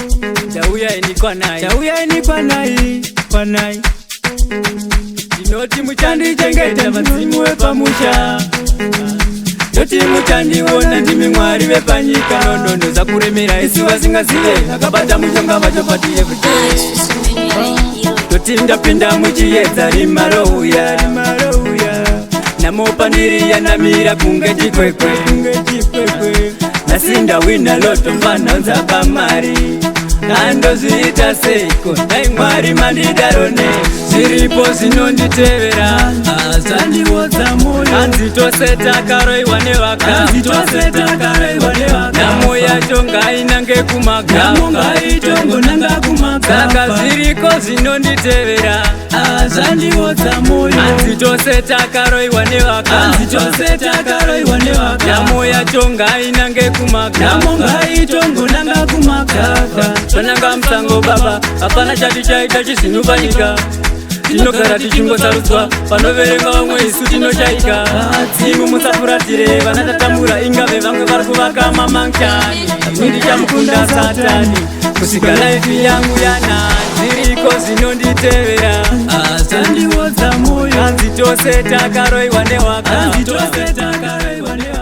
Chauya ini kwanai, Chauya ini kwanai, kwanai. Ndinoti muchandichengeta, vadzimu vepamusha. Ndoti muchandiona, ndimi Mwari vepanyika. Nonono zakuremera isu vasingazive, akabata mushonga vacho pati everyday. Toti ndapinda muchiedza, rima rouya, Rima rouya. Namo pandiri yanamira kunge chikwekwe. Kunge chikwekwe. Nhasi ndawina lotto, mfananza pamari. Andozviita seiko? Dai Mwari mandidarone. Zviripo zvinonditevera. Zvandiodza moyo. Hanzi tose takaroiwa nevaka. Hanzi tose takaroiwa nevaka. Nhamo yacho ngainange Nhamo kumagamba. ngaitongonanga Saka kumagamba. zviriko zvinonditevera. Zvandiodza moyo. Hanzi tose takaroiwa nevaka. Hanzi tose takaroiwa nevaka. Nhamo yacho ngainange kumagamba. Nhamo ngaitongonanga kumagamba. Tonanga musango baba, hapana chati chaita chisinu panyika. Tinogara tichingosarudzwa panoverengwa vamwe, isu tinoshaika. Dzimu musafuratire vana tatambura, ingave vamwe vari kuvaka mamansion. Ini ndichamukunda Satani kusvika life yangu yanani. Zviriko zvinonditevera. Zvandiodza moyo. Hanzi tose takaroiwa newaka. Hanzi tose takaroiwa nevaka.